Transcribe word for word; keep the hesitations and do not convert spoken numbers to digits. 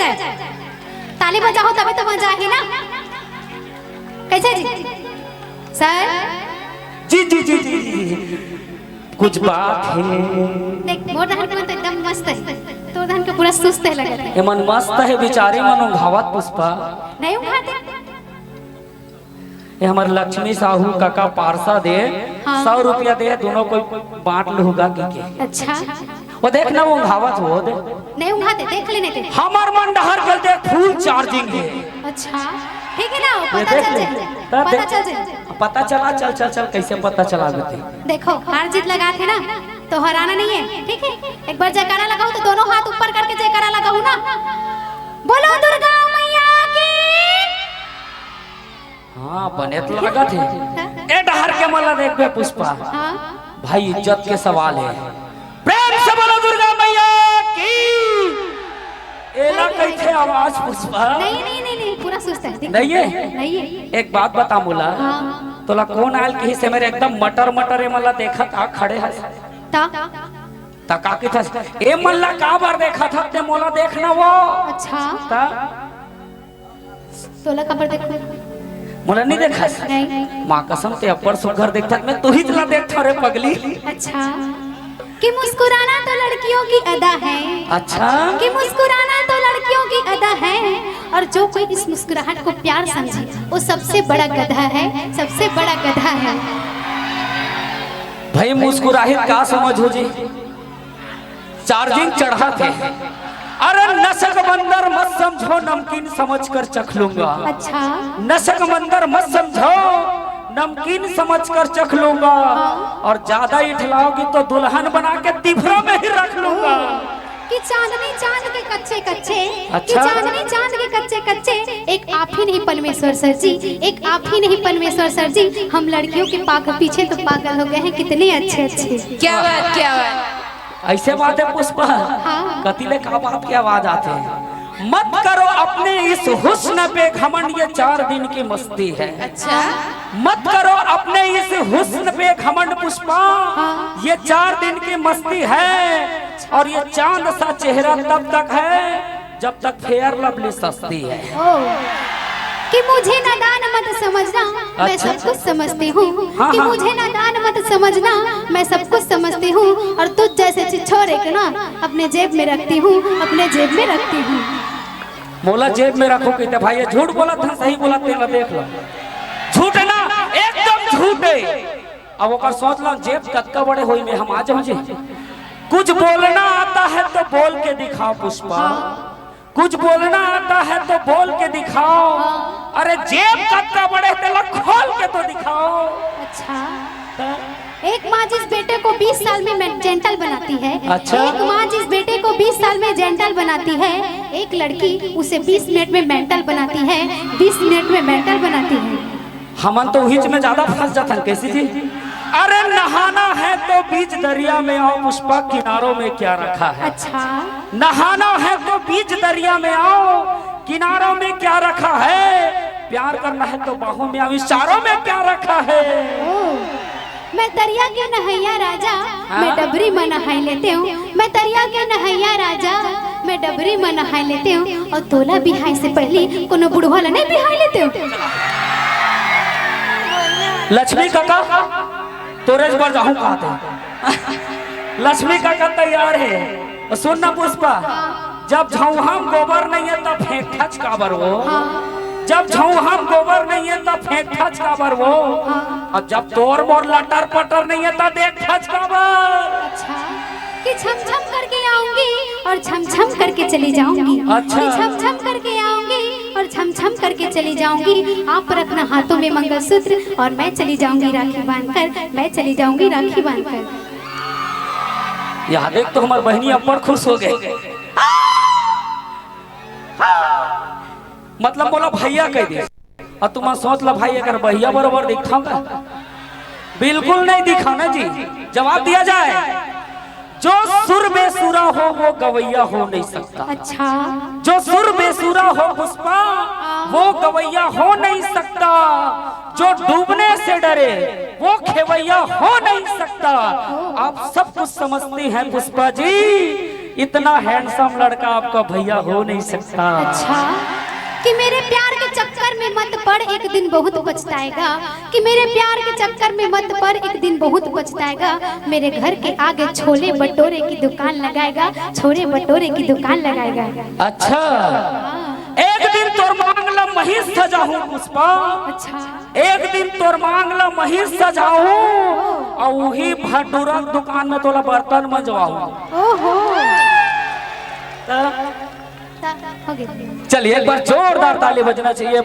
ताली बजाओ, तभी तो मजा आही ना। कैसे जी? सर? जी जी जी जी जी। कुछ बात है। देख, मोर दहन के मन तो एकदम मस्त है, तोर दहन के पूरा सुस्त है लगत है। ये मन मस्त है, बिचारी मन उंघावत पुष्पा। नहीं उंघाते। ये हमर लक्ष्मी साहू काका पारसा दे, हाँ। सौ रुपया दे, दोनों कोई बांट लूगा की के। अच्छा। वो देख ना, वो उंघावत हो दे। नहीं उंघाते, देख लेने दे। हमर मन डहर के देख full charging है। अच्छा, ठीक है ना, ये पता देख चल ले। जाए, तब पता देख। चल जाए। पता चला, चल चल चल, कैसे पता चला देते। देखो, हार जीत लगा थे ना, तो हराना नहीं है, ठीक है? एक बार जयकारा लगाओ तो दोनों हाथ ऊपर करके जयकारा लगाओ ना। बोलो दुर्गा मैया की। हाँ, बने तो लागत है। ए डहर के मन ला देखबे पुष्पा। हाँ। भाई, इज्जत के सवाल है। प्रेम से बोलो दुर्गा मैया की। एला कइसे आवाज पुष्पा? नहीं, नहीं, नहीं, नहीं, पूरा सुस्त है। नहीं है? नहीं है। एक बात बता मोला। हाँ। तोला कौन आयल कहिस हे मेरे एकदम मटर मटर ए मन ला देखत आ खड़े हस? ता? ता का कहिथस? ए मन ला काबर देखत हस ते मोला देखना वो। अच्छा। ता? तोला काबर देखो? मोला नहीं देखस? नहीं। माँ कसम ते अब्बड़ सुग्घर देखथस, मैं तुहिच ला देखथों रे पगली। अच्छा। कि मुस्कुराना तो लड़कियों की अदा है। अच्छा। कि मुस्कुराना तो लड़कियों की अदा है, और जो कोई इस मुस्कुराहट को प्यार समझे, वो सबसे बड़ा गधा है, सबसे बड़ा गधा है। भाई मुस्कुराहित का समझो जी? Charging चढ़ा थे। अरे नशक बंदर मत समझो, नमकीन समझ कर चख लूंगा। अच्छा। नशक बंदर मत समझो, नमकीन समझ कर चख लूंगा। हाँ। और ज्यादा इठलाओगी तो दुल्हन बना के तिफरा में ही रख लूंगा। कि चांदनी चांद के कच्चे कच्चे, कि अच्छा। चांदनी चांद के कच्चे कच्चे, एक आप ही नहीं परमेश्वर सर जी, एक आप ही नहीं परमेश्वर सर जी, हम लड़कियों के पाग-, पीछे तो पागल हो गए हैं, कितने अच्छे अच्छे। क्या बात, क्या बात। ऐसे बात है पुष्पा। हाँ। कति ले का बात की आवाज आते हैं। मत करो अपने इस हुस्न पे घमंड, ये चार दिन की मस्ती है। अच्छा। मत करो अपने इस हुस्न पे घमंड पुष्पा, हाँ। ये चार दिन की मस्ती है, और ये चांद सा चेहरा तब तक है जब तक फेयर लवली सस्ती है। ओ, कि मुझे नादान मत समझना, मैं अच्छा। सब कुछ समझती हूँ। हाँ, कि हाँ। मुझे नादान मत समझना, मैं सब कुछ समझती हूँ, और तुझ जैसे छिछोरे के ना अपने जेब में रखती हूँ, अपने जेब में रखती हूँ। मोला जेब में रखो कहते भाई, ये झूठ बोला था, सही बोला तेला देख लो। झूठ है ना, एकदम झूठ है। अब ओकर सोच लो, जेब कतका बड़े होई में हम आ जाऊं जी। कुछ बोलना आता है तो बोल के दिखाओ पुष्पा। हाँ। कुछ बोलना आता है तो बोल के दिखाओ। हाँ। अरे जेब कतका बड़े तेला खोल के तो दिखाओ। अच्छा। तो एक माँ जिस बेटे को बीस साल में जेंटल बनाती है, अच्छा। एक माँ जिस बेटे को बीस साल में जेंटल बनाती है, एक लड़की उसे बीस मिनट में मेंटल बनाती है, बीस मिनट में मेंटल बनाती है। हमन तो उहिच में ज्यादा फंस जाथन, कैसी जी? अरे नहाना है तो बीच दरिया में आओ पुष्पा, किनारों में क्या रखा है? अच्छा। नहाना है तो बीच दरिया में आओ, किनारों में क्या रखा है? प्यार करना है तो बाहों में आओ, इशारों में क्या रखा है? ओ, मैं दरिया के नहैया राजा, हाँ? मैं डबरी में नहाई लेते हूँ। मैं दरिया के नहैया राजा, मैं डबरी में नहाई लेते हूँ। और तोला बिहाय से पहले कोनो बुढ़वा ला नहीं बिहाय लेते हूँ। लक्ष्मी काका, तोरेच बर जाहूं कहते। लक्ष्मी काका तैयार है। सुन ना पुष्पा, जब झौहा म गोबर नहीं है तब फेंकथच काबर वो? हाँ। जब झौहा म गोबर नहीं है तब फेंकथच काबर वो? हाँ। और जब तोर मोर लटर पटर नहीं है तब देखथच काबर? अच्छा। कि छम छम करके आऊंगी और छम छम करके चली जाऊंगी। अच्छा। कि छम छम करके आऊंगी और छम छम करके चली जाऊंगी। आप रखना हाथों में मंगलसूत्र और मैं चली जाऊंगी राखी बांधकर, मैं चली जाऊंगी राखी बांधकर। यहाँ देख तो हमार बहनी अब्बड़ खुश हो गए। मतलब बोला भैया कह दे। और तुम सोच लो भाई, अगर भैया बरोबर दिखता का? बिल्कुल नहीं दिखा ना जी। जवाब दिया जाए, जो सुर बेसुरा हो वो गवैया हो नहीं सकता। अच्छा। जो सुर बेसुरा हो पुष्पा, वो गवैया हो नहीं सकता। जो डूबने से डरे वो खेवैया हो नहीं सकता। आप सब कुछ समझती हैं पुष्पा जी, इतना हैंडसम लड़का आपका भैया हो नहीं सकता। अच्छा, कि मेरे प्यार के चक्कर में मत पड़, एक दिन बहुत पछताएगा। कि मेरे प्यार के चक्कर में मत पड़, एक दिन बहुत पछताएगा। मेरे घर के आगे छोले भटूरे की दुकान लगाएगा, छोले भटूरे की दुकान लगाएगा। अच्छा, एक दिन तोर मांग ला महीस सजाहूं पुष्पा, अच्छा, एक दिन तोर मांग ला महीस सजाहूं, अउ उही भटूरा के दुकान में तोला बर्तन मंजवाहूं। ओहो, त त हो गया। चलिए, एक बार जोरदार ताली बजना चाहिए।